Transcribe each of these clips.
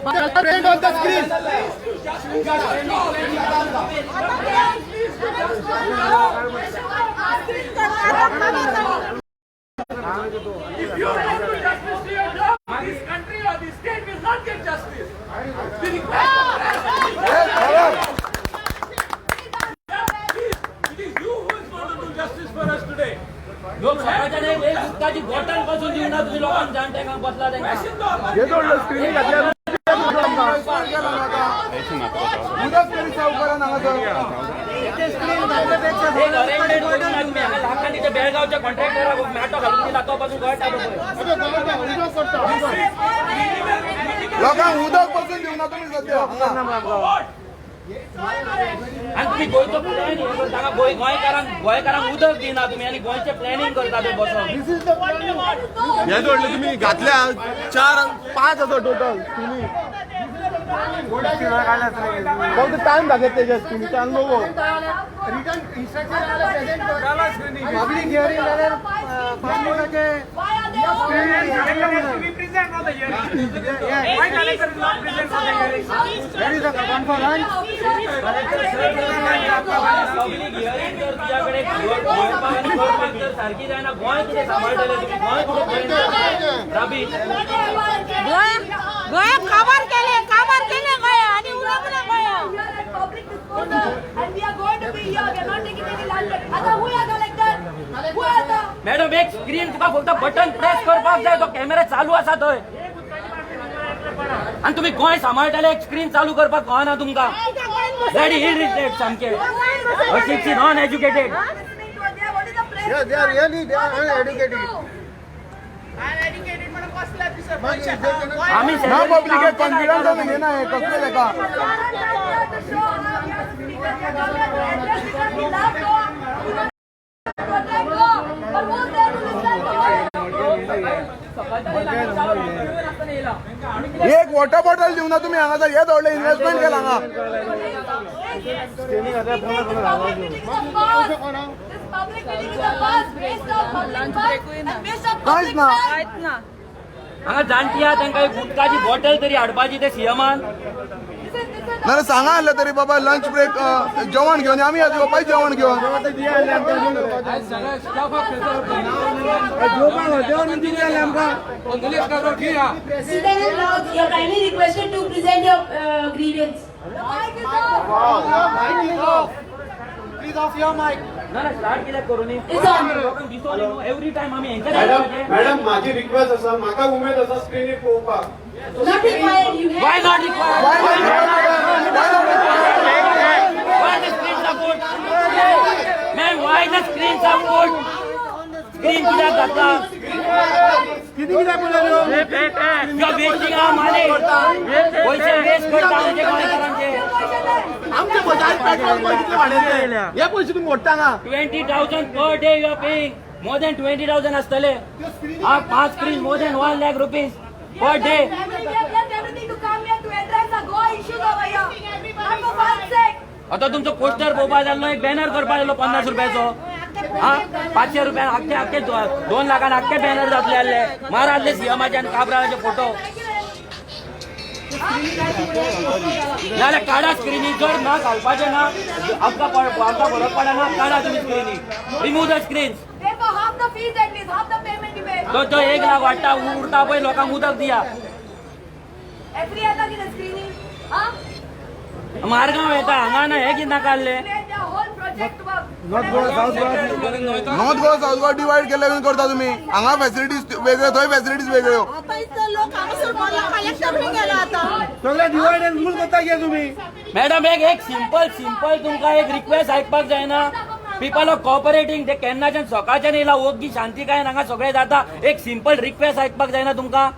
On the screen. If you don't do justice to your job, this country or this state will not get justice. We request the press. Please, it is you who is going to do justice for us today. लोक सकाळच्यान एक एक उदकाची bottle पासून दिवना तुम्ही लोकांक जाणटे बसला तांकां. Question the हे जोडलं स्क्रीन घातल्या. उदक तरी सावकारान हांगासर. एक अरेंजमेंट करूंक ना तुमी. हांगा लाखांनी ते बेळगांवच्या कॉन्ट्रॅक्टराक मेटो घालून दिला, तो पासून गळटा पळय. लोकांक उदक पसून दिवना तुमी सध्या हांगा. आनी तुमी गोंयचो प्लॅन हे करता. हांगा गोंयकारांक गोंयकारांक उदक दिना तुमी आनी गोंयचें प्लॅनिंग करता ते बसोन. हे जोडले तुम्ही घातल्या, चार पाच असो टोटल स्क्रीनी. फक्त टायम दाखयत तेजे स्क्रीनीचे आनी लोगो. रिटन इन्स्ट्रक्शन आला प्रेझेंट पब्लिक हिअरिंग जाल्यार पब्लिकाचे. Why are they all? Present for the hearing. Why collector is not present for the hearing? Where is the conference? Public hearing जर तुज्या कडेन गोंयपाक आनी करपाक जर सारकी जायना, गोंय कितें सांबाळटले तुमी? गोंय कितें प्लॅन राबी? गोंय गोंयाक काबार केले, काबार केले गोंया आनी उरप ना गोंया. We are at public disposal and we are going to be here. We are not taking any land back. आता who are collector? Who are the? Madam, एक स्क्रीन तुका फक्त बटन प्रेस करपाक जाय, तो कॅमेरा चालू आसा थंय आनी तुमी गोंय सांबाळटले, एक स्क्रीन चालू करपाक कळना तुमकां. रेडी इरिटेट सामके, अशिक्षीत, uneducated. Listening to us. What is the press? Yes, they are really, they are uneducated. आमी ना पब्लिक कॉन्फिडन्स घेना हे कसले लेखा. To show how we are the speakers. We are come here to address because we love Goa. We want to protect Goa. But who's there to listen to us? एक water bottle दिवना तुम्ही हांगासर. हे जोडले investment केला हांगा. This public meeting is a farce, waste of public funds and waste of कांयच public ना. time. हांगा जाणटी आहा, तांकां एक उदकाची बॉटल तरी हाडपाची ते सीएमान. This is ना सांगा आसलें तरी बाबा, लंच ब्रेक जेवण घेवन आमी येवपाय जेवण घेवन. President Raut, you are kindly requested to present your grievance. The mic is off. Please off your mic. ना ना, स्टार्ट कित्याक करूं न्ही? It's on. लोकांक दिसोनी न्हू, एवरी टायम आमी हेंचे. मॅडम, मॅडम, माझी रिक्वेस्ट आसा, म्हाका उमेद आसा स्क्रिनीर पळोवपाक. Not required. You have. Why not required? Why not required? Why not required? Why the screen support? Ma'am, why the screen support? Screen कित्याक घातला? किती किती बोललो? You are wasting our money. पयशे वेस्ट करता आमचे गोंयकारांचे. आमचे पयशे, आज पेट्रोल पळय कितले वाडयले, हे पयशे तुमी मोडटा हांगा. 20,000 per day you are paying. More than 20,000 आसतले. हा, पांच screen, more than ₹1 lakh per day. Family, we have left everything to come here to address our Goa issues over here. Not for fun's sake. आता तुमचो poster पळोवपा जाल्लो, एक banner करपा जाल्लो 50 रुपयाचो. हा, 500 रुपयान आख्खे आख्खे 2 लाखान आख्खे बॅनर जातले आहले. मारातले सीएमाचे आनी काब्रालाचे फोटो. नाजाल्यार काडा स्क्रिनी. जर ना घालपाचें ना, आमकां आमकां फरक पडना, काडा तुमी स्क्रिनी. Remove the screen. Pay for half the fees at least, half the payment you pay. तो तो 1 लाख वाडटा उरता पळय, लोकांक उदक दिया. Every येता कितें screening? हा? मारगांव येता, हांगा ना. हे कितें नाका आहले? Create their whole project work. North Goa, south Goa. North Goa, south Goa divide केले करता तुमी. हांगा फॅसिलिटीज वेगळ्यो, थंय फॅसिलिटीज वेगळ्यो. आता इथं लोक हांगासर बोलला, कलेक्टर खंय गेला आता? सगळे डिवाइड अँड रूल करता कितें तुमी? मॅडम, एक एक सिंपल सिंपल तुमकां एक रिक्वेस्ट आयकपाक जायना? People are cooperating. ते केन्नाच्यान सकाळच्यान येयला, ओग्गी शांतिकायेन हांगा सगळें जाता. एक सिंपल रिक्वेस्ट आयकपाक जायना तुमकां?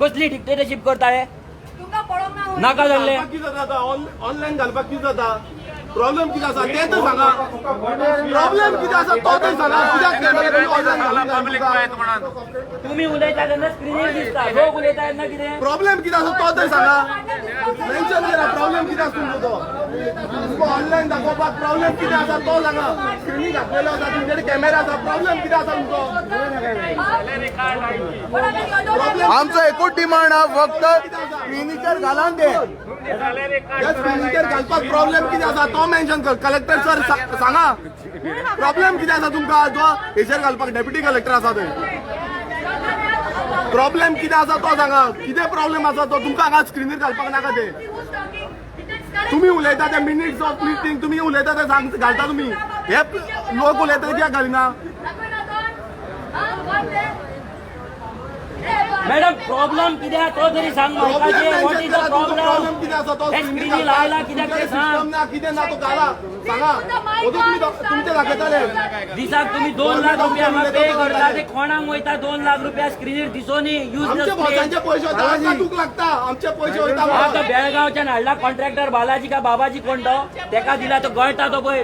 कसली डिक्टेटरशीप करता हे? तुमकां पळोवंक ना. नाका जाल्ले. कितें जाता? ऑनलायन घालपाक कितें जाता? प्रॉब्लेम कितें आसा तें तर सांगा. प्रॉब्लेम कितें आसा तो तर सांगा. कित्याक कॅमेरा ऑनलायन घालूंक? तुम्ही उलयता तेन्ना स्क्रिनीर दिसता, लोक उलयता तेन्ना कितें? प्रॉब्लेम कितें आसा तो तर सांगा. मेन्शन करा प्रॉब्लेम कितें आसा तुमचो तो. तुमकां ऑनलायन दाखोवपाक प्रॉब्लेम कितें आसा तो सांगा. स्क्रिनी घातलेलो आसा, तुमचे कॅमेरा आसा, प्रॉब्लेम कितें आसा तुमचो? आमचो एकूच डिमांड हा, फक्त स्क्रिनीचेर घालान ते. ह्या स्क्रिनीचेर घालपाक प्रॉब्लेम कितें आसा तो मेन्शन कर. कलेक्टर सर, सांगा प्रॉब्लेम कितें आसा तुमकां जो हेचेर घालपाक. डेप्युटी कलेक्टर आसा थंय. प्रॉब्लेम कितें आसा तो सांगा. कितें प्रॉब्लेम आसा तो तुमकां हांगा स्क्रिनीर घालपाक नाका ते? तुम्ही उलयता ते मिनिट्स ऑफ मिटींग तुम्ही उलयता ते सांग घालता तुम्ही. हे लोक उलयता ते कित्याक घालिना? मॅडम, प्रॉब्लेम कितें आहा तो तरी सांग मायकाचेर. What is the problem problem? कितें आसा तो? हे स्क्रिनी लायला कित्याक ते सिस्टम सांग. ना, कितें ना, तो घाला सांगा. अजून तुमी तुमचे दाखयताले. दिसाक तुम्ही 2 लाख रुपया हांगा पे करता, ते कोणाक वयता 2 लाख रुपया स्क्रिनीर दिसोनी? यूज. आमचे भोवतांचे पयशे वयता, आमकां दूख लागता, आमचे पयशे वयता. आता बेळगांवच्यान हाडला कॉन्ट्रॅक्टर, बालाजी का बाबाजी कोण तो, तेका दिला. तो गळटा तो पळय,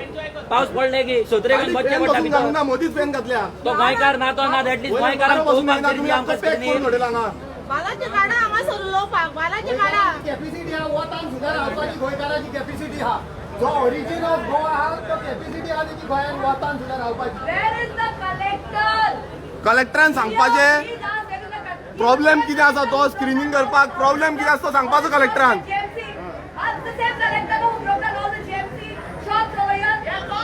पावस पडले की सत्रे घेवन बच्चे फॅन पडटा बसून भितर. घालूं ना, मदींच फॅन घातल्या. तो गोंयकार ना, तो ना. एटलीस्ट गोंयकारांक बसून पळोवपाक येना तरी तुमी, दी आमकां आमकां पॅक करून स्क्रिनीर. उडयला हांगा. बालाजी काडा हांगासर उलोवपाक, बालाजी काडा. कॅपॅसिटी हा, वतान सुद्दां रावपाची गोंयकाराची कॅपॅसिटी हा. जो ओरिजिन ऑफ गोवा हा, तो कॅपॅसिटी हा तेची गोंयान वतान सुद्दां रावपाची. Where is the collector? कलेक्टरान सांगपाचें प्रॉब्लेम कितें आसा तो. स्क्रिनींग करपाक प्रॉब्लेम कितें आसा तो सांगपाचो कलेक्टरान. GMC. I'm the same collector who broken all the GMC shops over here.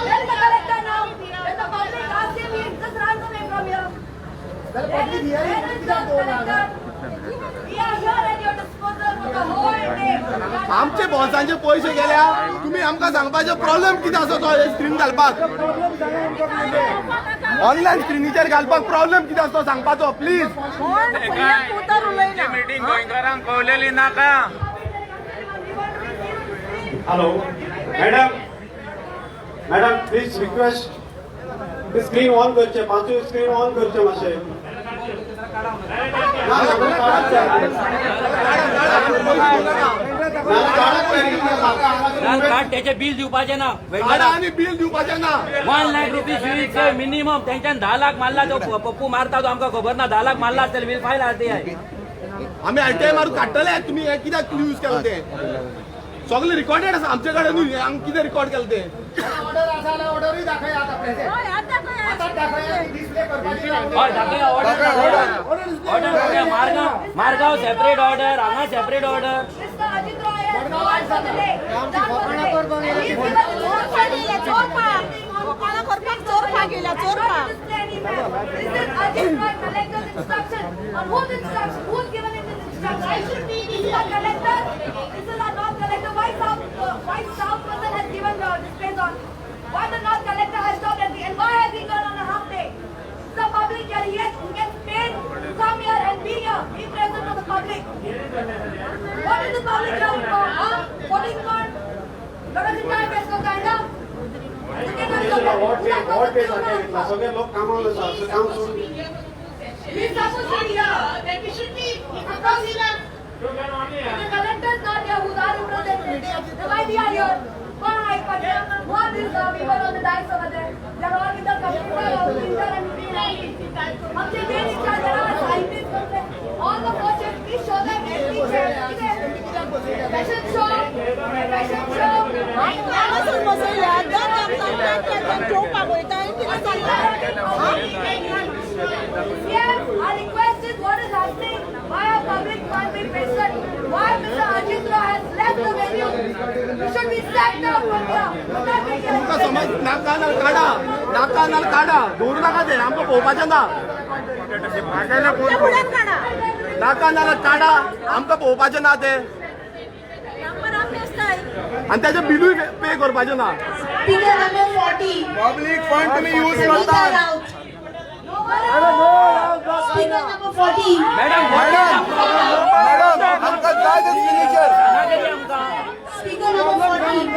Where is the collector now? When the public asked him, he just runs away from here. जाल्यार Where public is, hearing where is the कित्याक दवरला collector? We are here at your disposal for the whole day. आमचे बॉसांचे पयशे गेल्या, तुम्ही आमकां सांगपाचें problem कितें आसा तो. स्क्रीन घालपाक, ऑनलायन स्क्रिनीचेर घालपाक प्रॉब्लेम कितें आसा तो सांगपाचो प्लीज. कोण फुडल्यान उतर उलयना. मिटींग गोंयकारांक कळलेली नाका. Hello madam, madam, please request, screen on करचे, पांचूय स्क्रीन ऑन करचे मातशे. ना, सगळें काडात जाय. ना, काडात जाय. काल काड, त्याचे बिल दिवपाचें ना. काडा आनी बील दिवपाचें ना. 1 lakh rupees will save minimum. तेंच्यान 10 लाख मारला तो पप्पू मारता तो आमकां खबर ना. 10 लाख मारला आसतले. Will file RTI. आमी आरटीआय मारून काडटले. तुमी हें कित्याक यूज केलां तें सगळें रिकॉर्डेड आसा आमचे कडेन न्हू. हें आमी कितें रिकॉर्ड केलें तें. ऑर्डर आसा जाल्यार ऑर्डरूय दाखया आतां प्रेझेंट. हय, आतां खंय आसा? आतां दाखया, डिस्प्ले करपाची. हय, दाखया ऑर्डर, ऑर्डर दाखया. मारगांव, मारगांव सेपरेट ऑर्डर, हांगा separate order. Mr. Ajit Roy has no answer today. Done for the day. And he's given चोरपा गेल्या, चोरपा. कोणाक करपाक चोरपा गेल्या, चोरपा. Display anywhere. This is Ajit Roy collector's instruction. On whose instruction? Who's given him this instruction? I should be. This is our collector. This is our north collector. Why South person has given the displays on? Why the north collector has stopped at the and why has he gone on a half day? The public here, he gets paid to come here and be here, be present for the public. What is the public here for? Huh? Voting for? लोकांची time waste करता ना? What pay what pay सारकें घेतला, सगळे लोक कामाक आसा, काम सोडून. He's supposed to be here. Then we should be across the The collector is not here, who's our representative. Then why we are here? कोण आयकपाचें? Who are these people on the dais over there? They are all with the computer or printer and आमचे main in-charge are scientists करते. All the four chairs, please show them empty chairs. कितें? Fashion show, fashion show. हांगासर बसयल्या दर आमकां जेवपाक वयता आनी कितें चल्लां? CM, our request is, what is happening? Why our public can't be present? Why Mr. Ajit Roy has left the venue? You should be sacked out from here. You not be here. तुमकां समज नाका नाल काडा, नाका नाल काडा, दवरूं नाका ते, आमकां पळोवपाचें ना. त्या फुड्यान काडा. नाका नाल्यार काडा, आमकां पळोवपाचें ना ते. नंबर आमी आसताय. आनी तेजें बिलूय पे करपाचें ना. Speaker number 40. Public fund तुमी यूज Sangeeta करतात. Raut. Speaker number 40. Madam. Madam, आमकां जाय ते स्क्रिनीचेर. सांगा तरी आमकां. Speaker number 40.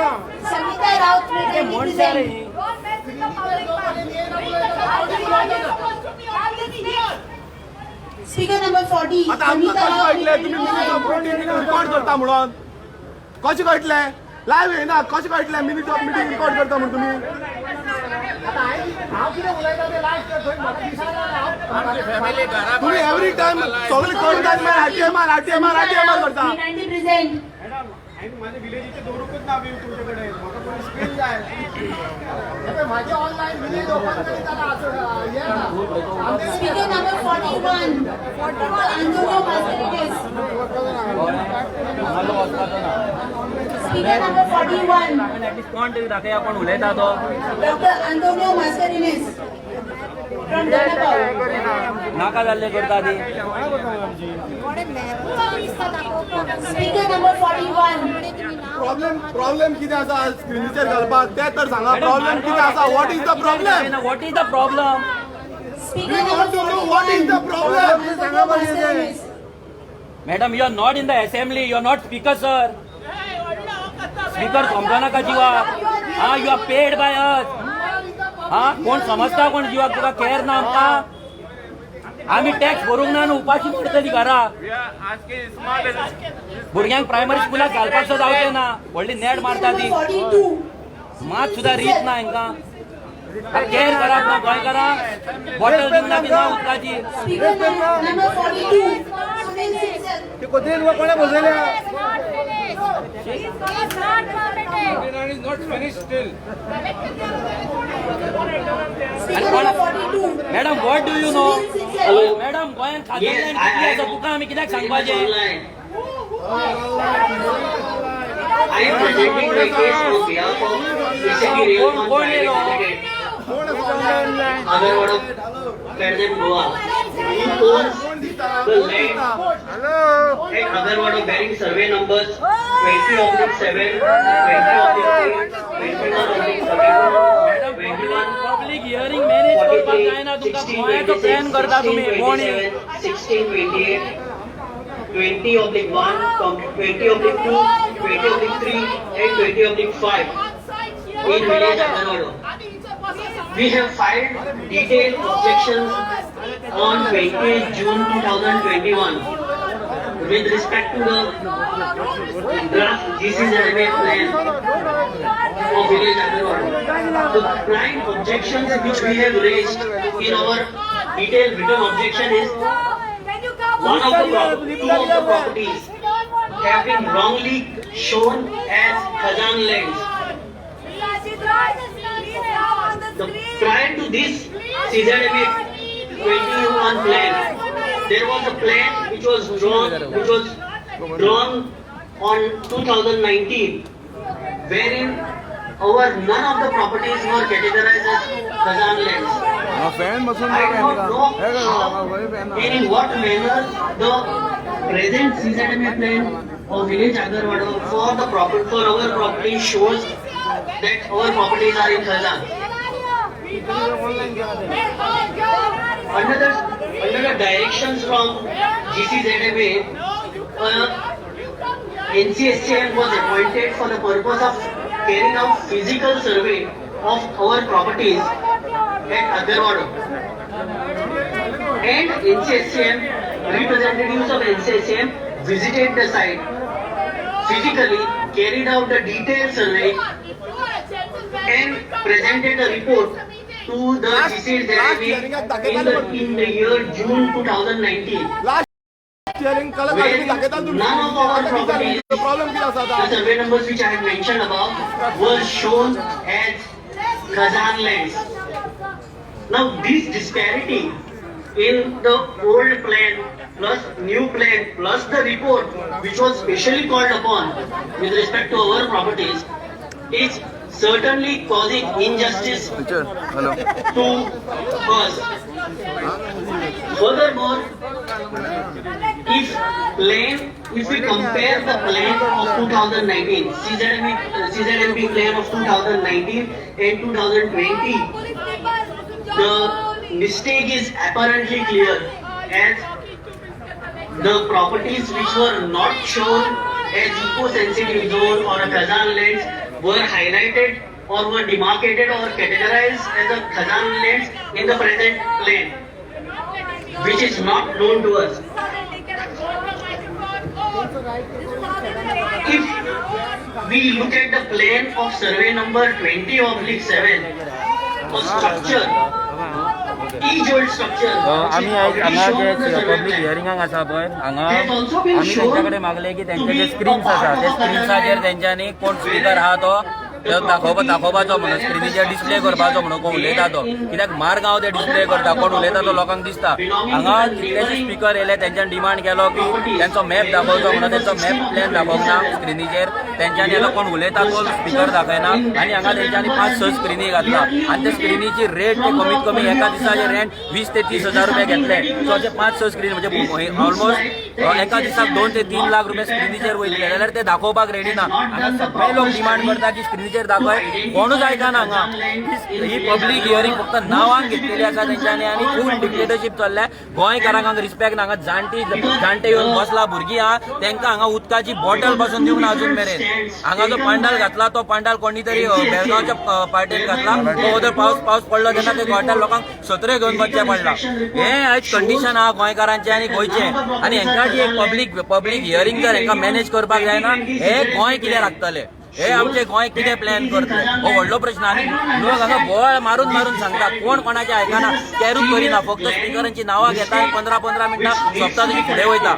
Sangeeta Raut may kindly म्हणटा रे present. He. Don't mess with the public fund. Have this speak. Speaker number 40. आतां आमकां Sangeeta कशें Raut may कळटलें तुम्ही kindly present. Record करता म्हणून? कशें कळटलें? लायव्ह येना कशें कळटलें मिनिट्स ऑफ मिटींग रिकॉर्ड करता म्हूण तुमी? आतां हांवें हांव कितें उलयता तें लायव्ह थंय म्हाका दिसना. हांव तुम्ही एव्हरी टायम सगळे करतात मागीर आरटीएमआर आरटीएमआर आरटीएमआर करता. We kindly present. Madam, हांवें म्हाजे विलेजीचे दवरूंकच ना व्हीव तुमचे कडेन. म्हाका कोणी स्क्रीन जाय. हे पळय, म्हाजें ऑनलायन विलेज ओपन करीत जाल्यार हें येता. Speaker number 41, Antonio Mascarenhas. हांगा वचपाचो ना. Speaker number 41, at least कोण तरी दाखया कोण उलयता तो. Dr. Antonio Mascarenhas from Dona Paula. नाका जाल्ले करता ती. Speaker number 41. Problem problem कितें आसा स्क्रिनीचेर घालपाक तें तर सांगा. प्रॉब्लेम कितें आसा? What is the problem? What is the problem? Speaker We want number to know what is the 41, problem. Antonio Mascarenhas. Madam, you are not in the assembly, you are not speaker, sir. Speaker समजो नाका जिवाक. हा, you are paid by us. हा, कोण समजता कोण जिवाक? तुका care ना आमकां? आमी टॅक्स भरूंक ना न्हू, उपाशी मरतली घरा. भुरग्यांक प्रायमरी स्कुलाक घालपाक सुद्दां जावचें ना. व्हडली नेट मारता ती. Number 42. मात सुद्दां रीत ना हांकां. केअर करप ना गोंयकारांक. बॉटल दिवंक ना बी ना उदकाची. Speaker number 42, Sunil Singhal. Speaker number 42. Madam, what do you know? Sunil Singhal. Madam, गोंयांत खाजन लँड कितली आसा तुका आमी कित्याक सांगपाचें? I am presenting my case on behalf of KCP Railcon कोण Private येयलो? Limited, Agarwada, Pernem, Goa, who owns the land at Agarwada bearing survey numbers 20/7, 20/8, 21/32, 21 public hearing manage करपाक जायना तुमकां? गोंयाचो प्लॅन करता तुमी कोण? 16, 16, 28, 20/1, 20/2, 20/3 and 20/5 in village Agarwada. We have filed detailed objections on 20 June 2021 with respect to the draft GCZMA plan of village Agarwada. The prime objections which we have raised in our detailed written objection is Can you come? Two of the properties have been wrongly shown as Khazan lands. Prior to this CZMA 21 plan, there was a plan which was drawn on 2019, wherein our none of the properties were categorized as Khazan lands. Fan बसून I don't know how and in what manner the present CZMA plan of village Agarwada for our property shows that our properties are in Khazan. Under the directions from GCZMA, NCSCM was appointed for the purpose of carrying out physical survey of our properties at Agarwada. And NCSCM, representatives of NCSCM visited the site, physically carried out the detailed survey and presented a report to the GCZMA in the year June 2019. Last hearing colour दाखयता. None of our properties, problem कितें आसा the आतां? Survey numbers which I had mentioned above were shown as Khazan lands. Now this disparity in the old plan plus new plan plus the report which was specially called upon with respect to our properties is certainly causing injustice hello to us. Furthermore, if we compare the plan of 2019, CZMP, CZMP plan of 2019 and 2020, the mistake is apparently clear, as the properties which were not shown as eco-sensitive zone or a Khazan lands were highlighted or were demarcated or categorized as a Khazan lands in the present plan, which is not known to us. If we look at the plan of survey number 20/7, a structure, age-old structure, आमी आयज हांगा जे public हियरिंगाक आसा पळय, हांगा आमी तेंच्या कडेन मागले की तेंचे जे स्क्रिन्स आसा, ते स्क्रिन्साचेर तेंच्यांनी कोण स्पिकर आहा तो दाखोवपाचो म्हणून, स्क्रिनीचेर डिस्प्ले करपाचो म्हणून कोण उलयता तो. कित्याक मारगांव ते डिस्प्ले करता, कोण उलयता तो लोकांक दिसता. हांगा कितलेशे स्पिकर येयले, तेंच्यान डिमांड केलो की तेंचो मॅप दाखोवचो म्हणून. तेंचो मॅप प्लॅन दाखोवंक ना स्क्रिनीचेर. तेंच्यांनी आतां कोण उलयता तो स्पिकर दाखयना. आनी हांगा तेंच्यांनी 5-6 स्क्रिनी घातला आनी ते स्क्रिनीची रेट ते कमीत कमी एका दिसाचे रेंट 20 ते 30 हजार रुपया घेतले. सो अशे 5-6 स्क्रीन म्हणजे ऑलमोस्ट एका दिसाक 2 ते 3 लाख रुपया स्क्रिनीचेर वयतले, जाल्यार ते दाखोवपाक रेडी ना. हांगा सगळे लोक डिमांड करता की स्क्रिनीचेर दाखय, कोणूच आयकना. हांगा ही पब्लीक हियरींग फक्त नांवांक घेतलेली आसा तेंच्यांनी आनी फूल डिक्टेटरशीप चल्ल्या. गोंयकारांक हांगा रिस्पेक्ट ना. हांगा जाणटी जाणटे येवन बसला, भुरगीं आहा, तेंकां हांगा उदकाची बॉटल पासून दिवंक ना अजून मेरेन. हांगा जो पांडाल घातला तो पांडाल कोणी तरी बेळगांवच्या पार्टेन घातला. तो वदर पावस पावस पडलो तेन्ना ते गोंयकार लोकांक सत्रे घेवन बसचें पडला. हे आयज कंडिशन आहा गोंयकारांचें आनी गोंयचें. आनी हेंकां जी एक पब्लीक हियरींग जर हेंकां मॅनेज करपाक जायना, हे गोंय कितें राखतले? हे आमचे गोंय कितें प्लॅन करतले? हो व्हडलो प्रश्न. आनी लोक हांगा बोवाळ मारून मारून सांगता, कोण कोणाचे आयकना, कॅरूच करिना, फक्त स्पिकरांची नांवां घेता आनी 15-15 मिनटां सोंपता तशी फुडें वयता.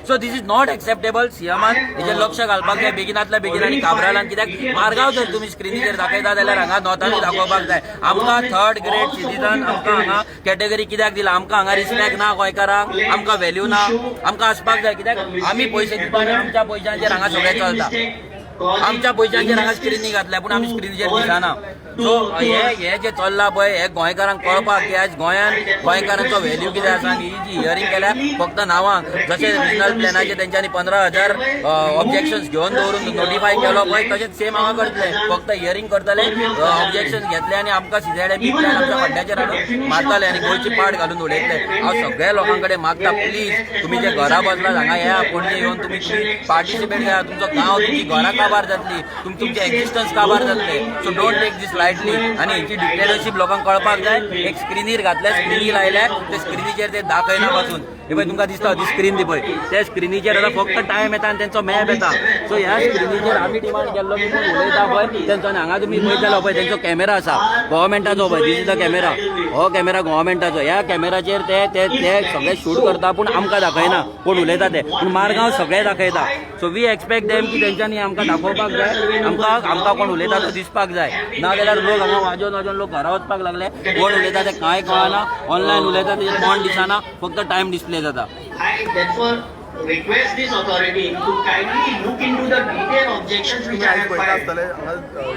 So this is not acceptable. सीएमान हेजेर लक्ष घालपाक जाय बेगिनातल्या बेगीन. आनी काब्रालान, कित्याक मारगांव जर तुमी स्क्रिनीचेर दाखयता जाल्यार हांगा नॉर्थानूय दाखोवपाक जाय. आमकां थर्ड ग्रेड सिटीजन, आमकां हांगा कॅटेगरी कित्याक दिला? आमकां हांगा रिस्पेक्ट ना? गोंयकारांक आमकां व्हॅल्यू ना? आमकां आसपाक जाय, कित्याक आमी पयशे दिता आनी आमच्या पयशांचेर हांगा सगळें चलता. आमच्या पयशांचेर हांगा स्क्रिनी घातल्या, पूण आमी स्क्रिनीचेर दिसना. सो हे हे जे चल्ला पळय, हे गोंयकारांक कळपाक की आयज गोंयान गोंयकारांचो व्हॅल्यू कितें आसा. आनी ही जी हियरींग केल्या फक्त नांवांक, जशें रिजनल प्लॅनाचे तेंच्यांनी 15,000 ऑब्जेक्शन्स घेवन दवरून नोटिफाय केलो पळय, तशेंच सेम हांगा करतले. फक्त हियरींग करतले, ऑब्जेक्शन घेतले आनी आमकां सीझेडएमपी प्लॅन आमच्या खड्ड्याचेर हाडून मारतले आनी गोंयची पाट घालून उडयतले. हांव सगळ्या लोकां कडेन मागता, प्लीज तुमी जे घरा बसलात, हांगा येया, पणजे येवन तुमी तुमी पार्टिसिपेट करा. तुमचो गांव, तुमची घरां काबार जातली, तुमचें एक्झिस्टन्स काबार जातले. So don't take this lightly. आनी हेची डिक्टेटरशीप लोकांक कळपाक जाय. एक स्क्रिनीर घातल्या, स्क्रिनी लायल्या, ते स्क्रिनीचेर ते दाखयना पासून. हे पळय, तुमकां दिसता ती स्क्रीन ती पळय, त्या स्क्रिनीचेर आतां फक्त टायम येता आनी तेंचो मॅप येता. सो ह्या स्क्रिनीचेर आमी डिमांड केल्लो की कोण उलयता पळय तेंचो. आनी हांगा तुमी पळयत जाल्यार पळय, तेंचो कॅमेरा आसा गव्हर्मेंटाचो पळय. This is the camera. हो कॅमेरा गव्हर्मेंटाचो. ह्या कॅमेराचेर ते ते ते सगळे शूट करता, पूण आमकां दाखयना कोण उलयता ते, पूण मारगांव सगळे दाखयता. सो we expect them की तेंच्यांनी आमकां दाखोवपाक जाय. आमकां कोण उलयता तो दिसपाक जाय. ना जाल्यार लोक हांगा वाजोवन वाजोवन लोक घरा वचपाक लागले. कोण उलयता ते कांय कळना. ऑनलायन उलयता तेजेर कोण दिसना, फक्त टायम डिस्प्ले जाता. I therefore request this authority to kindly look into the detailed objections which तुमी I आयज have पळयता filed. आसतले, हांगा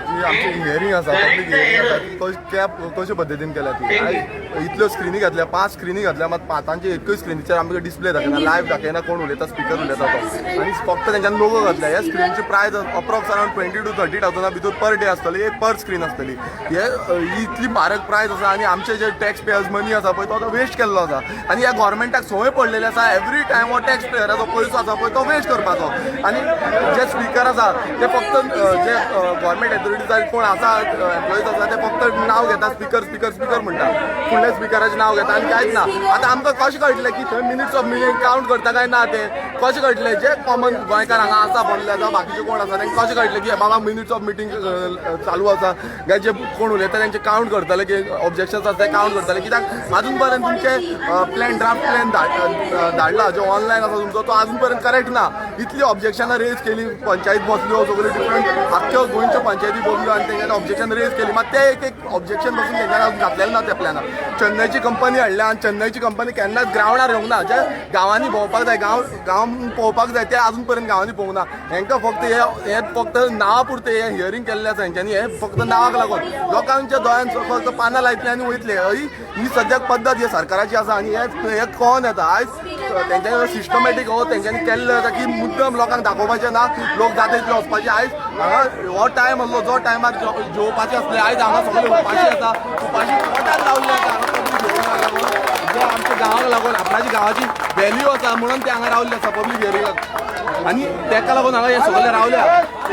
जी आमची हियरींग आसा, पब्लीक हियरींग आसा, ती त्या कशे पद्दतीन केल्या ती. आयज इतल्यो स्क्रिनी घातल्या, पांच स्क्रिनी घातल्या, मात पांचांची एकूय स्क्रिनीचेर आमकां डिस्प्ले दाखयना, लायव्ह दाखयना कोण उलयता, स्पिकर उलयता तो. आनी फक्त तेंच्यानी लोगो घातल्या. ह्या स्क्रिनीची प्रायस अप्रॉक्स अरावंड 20 टू 30 थावजंडा भितर पर डे आसतली, एक पर स्क्रीन आसतली. हे ही इतली म्हारग प्रायस आसा आनी आमचे जे टॅक्स पेयर्स मनी आसा पळय, तो वेस्ट केल्लो आसा. आनी ह्या गव्हर्मेंटाक संवय पडलेली आसा, एवरी टायम हो टॅक्स पेयराचो पयसो आसा पळय, तो वेस्ट करपाचो. आनी जे स्पिकर आसा ते फक्त जे गव्हर्मेंट ऑथॉरिटीज कोण आसा, एम्प्लॉईज आसा, ते फक्त नांव घेता, स्पिकर स्पिकर स्पिकर म्हणटा, फुडल्या स्पिकराचें नांव घेता आनी कांयच ना. आतां आमकां कशें कळटलें की थंय मिनिट्स ऑफ मिटींग कावंट करता काय ना ते कशें कळटलें? जे कॉमन गोंयकार हांगा आसा बसले जावं बाकीचे कोण आसा, तांकां कशें कळटलें की बाबा मिनिट्स ऑफ मिटींग चालू आसा काय जे कोण उलयता तेंचे कावंट करतले की ऑब्जेक्शन्स आसा ते कावंट करतले? कित्याक अजून पर्यंत तुमचे प्लॅन, ड्राफ्ट प्लॅन धाडला जो ऑनलायन आसा तुमचो, तो अजून पर्यंत करेक्ट ना. इतली ऑब्जेक्शनां रेज केली, पंचायत बसल्यो सगळ्यो, डिफरंट आख्ख्यो गोंयच्यो पंचायती बसल्यो आनी तेंच्यांनी ऑब्जेक्शन रेज केली, मात ते एक एक ऑब्जेक्शन पासून तेंच्यांनी अजून घातलेलें ना त्या प्लॅनाक. चेन्नयची कंपनी हाडल्या आनी चेन्नयची कंपनी केन्नाच ग्रावंडार येवंक ना. जे गांवांनी भोंवपाक जाय, गांव गांव पळोवपाक जाय, ते अजून पर्यंत गांवांनी पळोवंक ना. हेंकां फक्त हे हे फक्त नांवा पुरतें हे हियरींग केल्लें आसा हेंच्यांनी. हे फक्त नांवाक लागून लोकांच्या दोळ्यान फक्त पानां लायतले आनी वयतले. ही ही सद्याक पद्दत ही सरकाराची आसा आनी हे हे कळोन येता आयज तेंच्यांनी सिस्टमॅटीक हो तेंच्यांनी केल्लें आसा की मुद्दम लोकांक दाखोवपाचें ना, लोक जाता तितले वचपाचे. आयज हांगा हो टायम आसलो जो टायमार जेवपाचें आसलें, आयज हांगा सगळे उपाशी आसा, उपाशी पोटार रावल्ले आसा हांगा पब्लीक हियरिंगाक लागून. जो आमच्या गांवाक लागून आपणाची गांवाची व्हॅल्यू आसा म्हणून ते हांगा रावल्ले आसा पब्लीक हियरिंगाक. आनी तेका लागून हांगा हे सगळे रावल्या,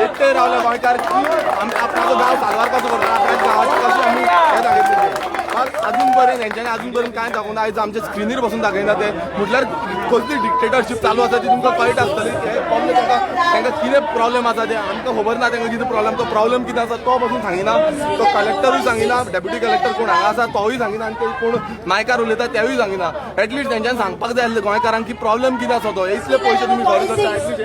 एकटे रावल्या गोंयकार की आमी आपणाचो गांव साल्वार कसो करता, आपल्या गांवाची कशी आमी हे दाखयतले ते. अजून पर्यंत हेंच्यांनी अजून पर्यंत कांय दाखोवना. आयज आमच्या स्क्रिनीर बसून दाखयना ते. म्हटल्यार कसली डिक्टेटरशीप चालू आसा ती तुमकां कळटा आसतली. हे प्रॉब्लेम तांकां कितें प्रॉब्लेम आसा ते आमकां खबर ना. तांकां कितें प्रॉब्लेम, तो प्रॉब्लेम कितें आसा तो बसून सांगिना. तो कलेक्टरूय सांगिना, डेप्युटी कलेक्टर कोण हांगा आसा तोवूय सांगिना, आनी ते कोण मायकार उलयता तेवूय सांगिना. एटलिस्ट तेंच्यांनी सांगपाक जाय आसलें गोंयकारांक की प्रॉब्लेम कितें आसा तो. इतले पयशे तुमी खर्च करता, एटलिस्ट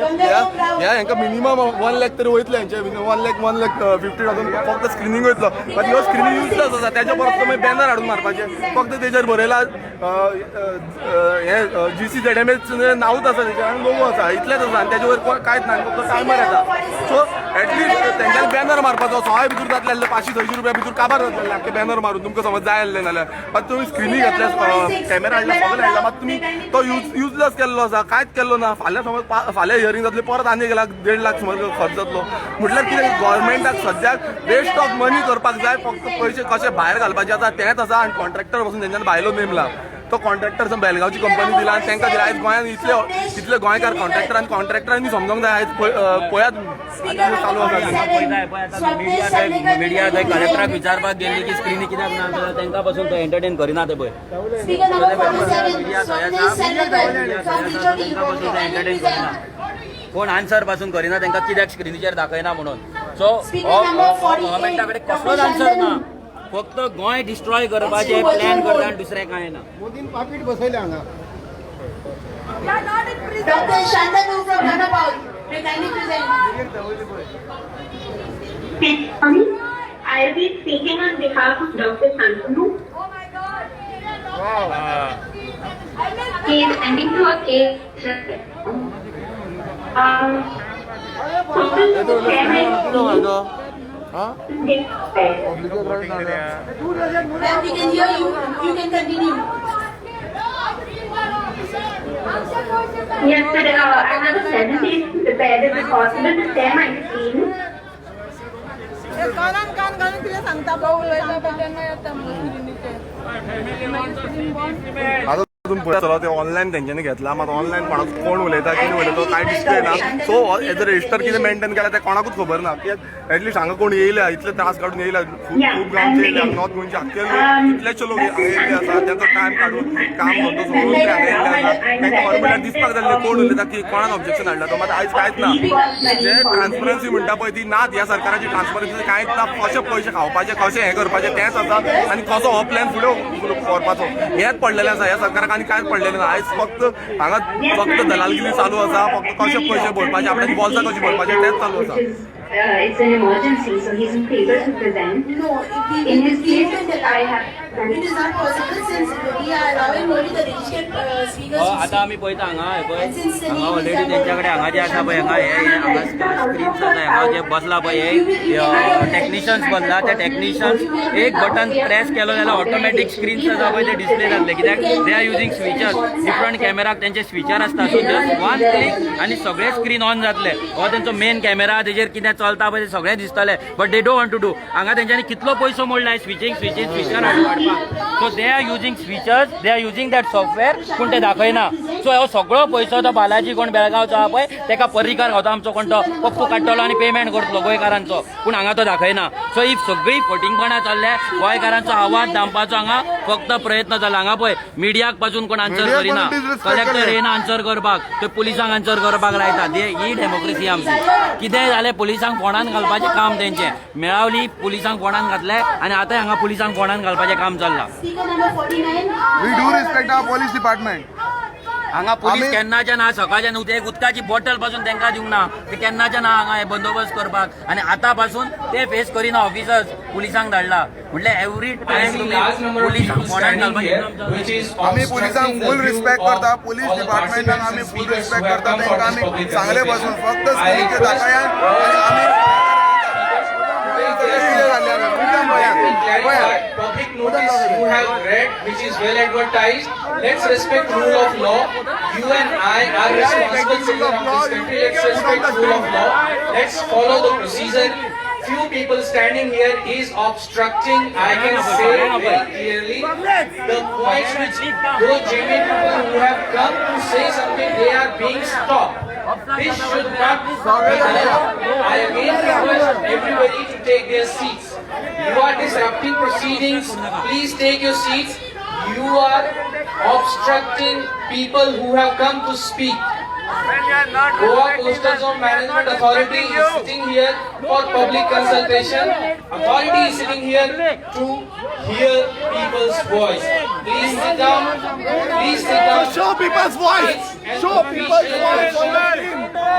ह्या हेंकां मिनिमम 1 लाख तरी वयतले हेंचे. 1 लाख, 1,50,000 फक्त स्क्रिनींग वयतलो. मात ह्यो स्क्रिनींग युजलेस आसा. तेच्या परस तुमी बॅनर हाडून मारपाचें. फक्त तेजेर बरयला हें जीसीझेडएमएच नांवूच आसा तेजेर आनी लोगो आसा, इतलेंच आसा आनी तेजे वयर कांयच ना आनी फक्त टायमर येता. सो एटलिस्ट तेंच्यांनी बॅनर मारपाचो. सवाय भितर जातले आसले, 500-600 रुपया भितर काबार जातले आख्खे बॅनर मारून. तुमकां समज जाय आसलें जाल्यार. मात तुमी स्क्रिनी घातल्या, कॅमेरा हाडले, सगळें हाडला, मात तुमी तो युजलेस केल्लो आसा. कांयच केल्लो ना. फाल्यां समज फाल्यां हियरींग जातली, परत आनी 1 लाख 1.5 लाख समज खर्च जातलो. म्हटल्यार कितें, गव्हर्मेंटाक सद्याक वेस्ट ऑफ मनी करपाक जाय. फक्त पयशे कशे भायर घालपाचे आसा तेंच आसा. आनी कॉन्ट्रॅक्टर बसून तेंच्यानी भायलो नेमला. तो कॉन्ट्रॅक्टर बेलगांवची कंपनी दिला आनी तांकां दिला. आयज गोंयांत इतले इतले गोंयकार कॉन्ट्रॅक्टर आनी कॉन्ट्रॅक्टरांनी समजोंक जाय. आयज पळयात चालू आसा तें. पळयता पळय आतां मिडिया थंय कलेक्टराक विचारपाक गेल्ली की स्क्रिनी कित्याक ना जाल्यार तांकां पासून थंय एंटरटेन करिना ते पळय. Speaker number 47, Swapnesh Salvekar from Dicholi. Entertain करिना कोण, आन्सर पासून करिना तांकां कित्याक स्क्रिनीचेर दाखयना म्हणून. सो Speaker number 48, गव्हर्मेंटा कडेन कसलोच आन्सर ना. फक्त गोंय डिस्ट्रॉय करपाचे प्लॅन करता आनी दुसरें कांय ना. मोदीन पाकीट बसयलें हांगा. We are not in prison. Dr. Shantanu from Ranapaul, may kindly present. I'll be speaking on behalf of Dr. Shantanu. Oh my God. I will He is ending to a case. Share my screen. Ma'am, we can hear you. You can continue. Yes, sir. I have a presentation prepared. Is it possible to share my screen? कानान कान घालून कितें सांगता भाऊ उलयता पळय तेन्ना येता स्क्रिनीचेर. आतां तुमी पळयतलो ते ऑनलायन तेंच्यांनी घेतला. मात ऑनलायन कोणाक कोण उलयता, कितें उलयता, कांय डिस्प्ले ना. सो एज अ रजिस्टर कितें मेंटेन केला तें कोणाकूच खबर ना. कित्याक एटलिस्ट हांगा कोण येयल्या, इतले त्रास काडून येयल्या, खूब खूब गांवचे येयल्या, नॉर्थ गोंयचे आख्खे लोक, कितलेशे लोक हांगा येयल्ले आसा. तेंचो टायम काडून, काम धंदो सोडून ते हांगा येयल्ले आसा. तांकां खबर म्हणल्यार दिसपाक जाय आसलें कोण उलयता, की कोणाक ऑब्जेक्शन हाडला तो. मात आयज कांयच ना. जे ट्रान्सपरन्सी म्हणटा पळय ती नाच. ह्या सरकाराची ट्रान्सपरन्सी कांयच ना. कशे पयशे खावपाचे, कशे हें करपाचें तेंच आसा आनी कसो हो प्लॅन फुडें व्हरपाचो हेंच पडलेलें आसा ह्या सरकाराक आनी कांयच पडलेलें ना. आयज फक्त हांगा फक्त दलालगिरी चालू आसा. फक्त कशे पयशे भरपाचे, आपल्याची बोल्सां कशी भरपाचे तेंच चालू आसा. It's an emergency, so he's not able to present. No, we, In his we case, wouldn't I allow. have. It is not possible since we are allowing only the registered speakers to आता speak. आमी पळयता हांगा हे पळय, हांगा already तेंच्या कडेन हांगा जे आसा पळय, हांगा हे हे हांगा स्क्रीन्स आसा. हांगा जे बसला पळय हे टॅक्निशियन्स बसला. ते टॅक्निशियन्स एक बटन प्रेस केलो जाल्यार ऑटोमॅटीक स्क्रीन्स आसा पळय ते डिस्प्ले जातले. कित्याक they are using switchers, different कॅमेराक तेंचे स्विचर आसता. सो जस्ट वन क्लिक आनी सगळे स्क्रीन ऑन जातले. हो तेंचो मेन कॅमेरा, तेजेर कितें चलता पळय ते सगळें दिसतलें. But they don't want to do. हांगा तेंच्यांनी कितलो पयसो मोडला स्विचींग स्विचींग स्विचर हाडपाक. So they are using switchers, they are using that software, पूण ते दाखयना. सो हो सगळो पयसो तो बालाजी कोण बेळगांवचो आहा पळय तेका पर्रीकार गावता, आमचो कोण तो पप्पू काडटलो आनी पेमेंट करतलो गोंयकारांचो, पूण हांगा तो दाखयना. सो ही सगळी फटींगपणां चल्ल्या. गोंयकारांचो आवाज दामपाचो हांगा फक्त प्रयत्न जाला. हांगा पळय मिडियाक पासून कोण आन्सर करिना. कलेक्टर येना आन्सर करपाक, ते पुलिसांक आन्सर करपाक लायता. ही डेमोक्रेसी आमची. कितेंय जालें पुलिसांक फोंडान घालपाचें काम तेंचें. मेळावली पुलिसांक फोंडान घातले आनी आतां हांगा पुलिसांक फोंडान घालपाचें काम चल्लां. Speaker number 49. We do respect our police department. हांगा पुलीस केन्नाच्यान ना, सकाळच्यान एक उदकाची बॉटल पासून तांकां दिवंक ना. ते केन्नाच्यान ना हांगा हे बंदोबस्त करपाक आनी आतां पासून ते फेस करिना. ऑफिसर्स पुलिसांक धाडला. म्हटल्यार एवरी टायम तुमी पुलिसांक फोंडान घालपाचें काम चल्लां. आमी पुलिसांक फूल रिस्पेक्ट करता. पुलीस डिपार्टमेंटाक आमी फूल रिस्पेक्ट करता. तांकां आमी सांगले पासून फक्त स्क्रिनीचेर दाखयात आनी आमी Clarified public notice you have read, which is well advertised. Let's respect rule of law. You and I are responsible citizens of this country. Let's respect rule of law. Let's follow the procedure. Few people standing here is obstructing. I can say very clearly the points which those genuine people who have come to say something, they are being stopped. This should not be done. I again request everybody to take their seats. You are disrupting proceedings. Please take your seats. You are obstructing people who have come to speak. Goa Coastal Zone Management Authority is sitting here for public consultation. Authority is sitting here to hear people's voice. Please sit down. Please sit down. Show people's voice. Show people's voice on the screen.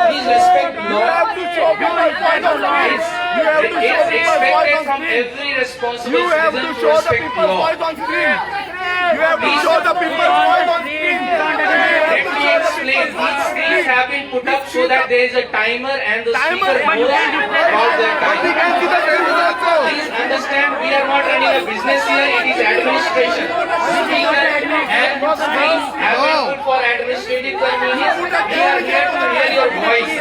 Please respect You law. have to show people's voice on screen. You have to show It's people's voice expected on from screen. every responsible You have citizen to to show the respect people's law. voice on screen. You have to show the people's voice on screen. You have Let to me show the explain. people's voice These on screens screen. have been put up so that there is a timer and the Timer. speaker knows about their But we time. can see the screens also. Please understand, we are not running a business here, it is administration. Speaker and screens have been put for administrative convenience. We are here to hear your voice.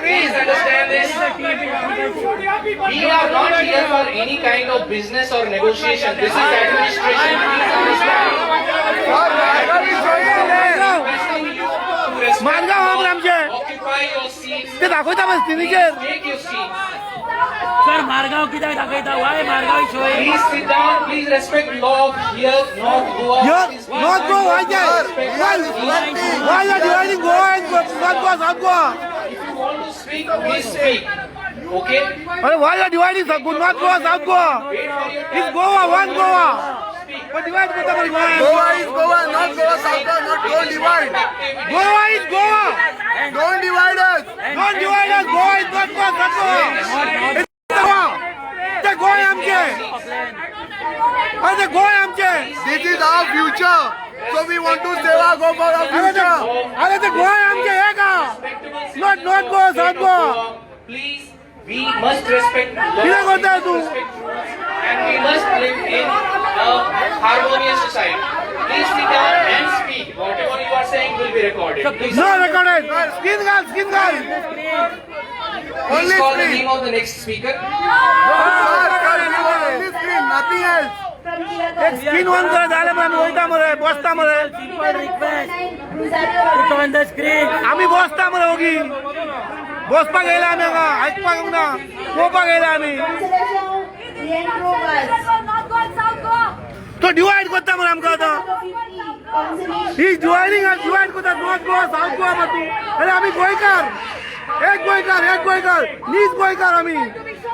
Please understand this. We are not here for any kind of business or negotiation. This is administration. Please understand. Requesting you to respect Margao law. आमचे. Occupy your seats. ते दाखयता बस स्क्रिनीचेर. Take your seats. Sir, Margao कित्याक दाखयता? Why Margao showing? Please sit down. Please respect law of here, North Goa. Here, Please North Goa, why there? Respect Why, why you are dividing Goa and North Goa, South Goa? If you want to speak, please speak. Okay? अरे, why you are dividing North Goa, South Goa? Wait for your It's turn. Goa, one Goa. But divide करता मरे Goa. Goa is Goa, not Goa, South Goa, not don't divide. Goa is Goa. Don't divide us. Don't divide us. Goa is North Goa, South Goa. It's Goa. ते गोंय आमचे. अरे, ते गोंय आमचे. This is our future. So we want to save our Goa for our अरे ते future. अरे, ते गोंय आमचे हे का? Respectable Not citizens North of Goa, state South of Goa. Please, we must respect law. कितें करता we तू? must respect rules, and we must live in a harmonious society. Please sit down and speak. Whatever you are saying will be recorded. Please, No recorded. Screen घाल, screen घाल. Please Only call the screen. Name of the next speaker. Sir, sir, we want only screen, nothing else. एक screen on करा जालें मरे, आमी वयता मरे, बसता मरे. Simple request. Put on the screen. आमी बसता मरे, ओगी बसपाक येयला आमी हांगा, आयकपाक ना, पळोवपाक येयला आमी. Leandro Vaz. North Goa and South Goa. तो डिवायड करता मरे आमकां आतां. Consolation. ही डिवायडींग, डिवायड करता नॉर्थ गोवा, साऊथ गोवा मग तूं. अरे, आमी गोंयकार, एक गोंयकार, एक गोंयकार, नीज गोंयकार आमी.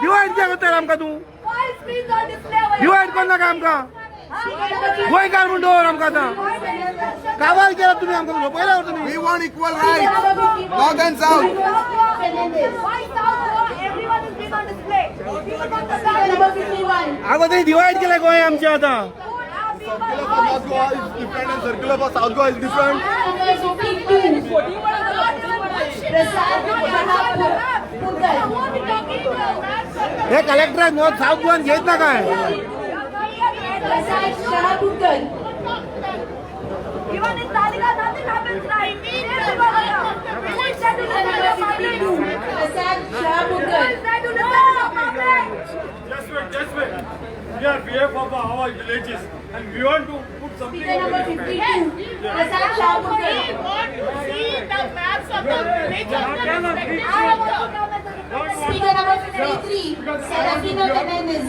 डिवायड कित्याक करता आमकां तूं? Five screens on display over here. Divide करनाका आमकां. गोंयकार म्हूण दवर आमकां आतां. काबार केला तुमी आमकां, सोंपयला तुमी. We want equal rights. North and South. Fernandez. Why South Goa? Everyone is being on display. People from the Speaker south. Number 51. आगो, तेणी डिवायड केलें गोंय आमचें आतां. Circular for North Goa is different and circular for South Goa is different. Number 52. Prasad Purkar. हे collector north south गोवान घेत ना काय? Prasad Shahapurkar. Even in Talika, nothing happens right. Who is there to listen to the public? 52. Prasad Shahapurkar. Who is there to listen to the public? Just wait, just wait. We are behalf of our villages and we want to put something. Speaker number 52. Prasad Shahapurkar. I have also come as a representative. Speaker number 53. Serafino Fernandez.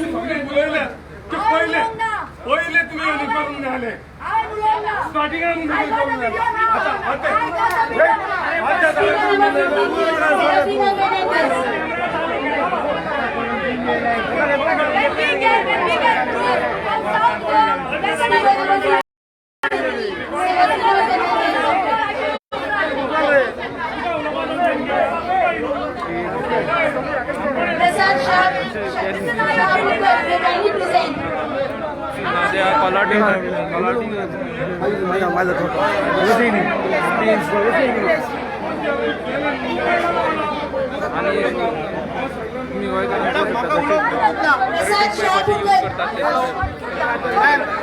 पयले ते पयले पयले तुम्ही करून झाले. I am Ulona. Starting I got the video now. I got the video now. Speaker number 53. Serafino Fernandez. When we get proof from South Goa, then Speaker number 53. Serafino Fernandez. Prasad Shahapurkar, may kindly present. Prasad Shahapurkar,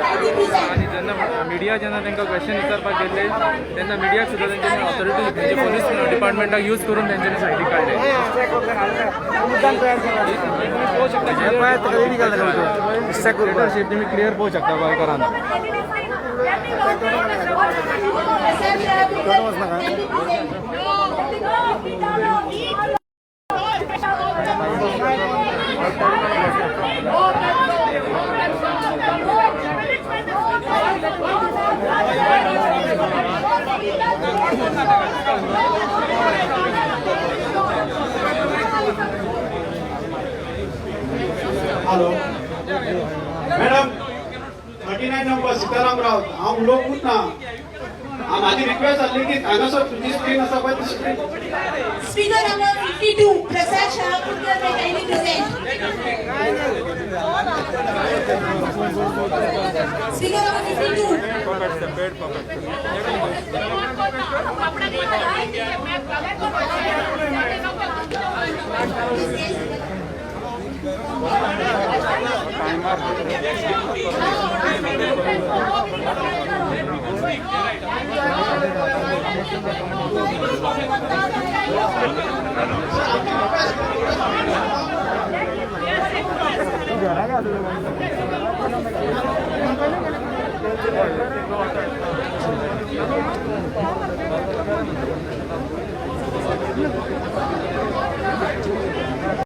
kindly present. आनी जेन्ना media जेन्ना तांकां question विचारपाक गेल्ले तेन्ना मिडियाक सुद्दां तेंच्यांनी authority म्हणजे पोलीस डिपार्टमेंटाक यूज करून तेंच्यांनी सायडीक काडले. तुम्ही पळोवंक शकता, लिडरशीप तुम्ही क्लियर पळोवंक शकता गोंयकारांक. Prasad Shahapurkar, kindly present. Hello madam, 39 number Sitaram Raut. हांव उलोवंकूच ना. म्हाजी रिक्वेस्ट आसली की हांगासर तुजी स्क्रीन आसा पळय ती screen. Speaker number 52, Prasad Shahapurkar may kindly present. Speaker number 52.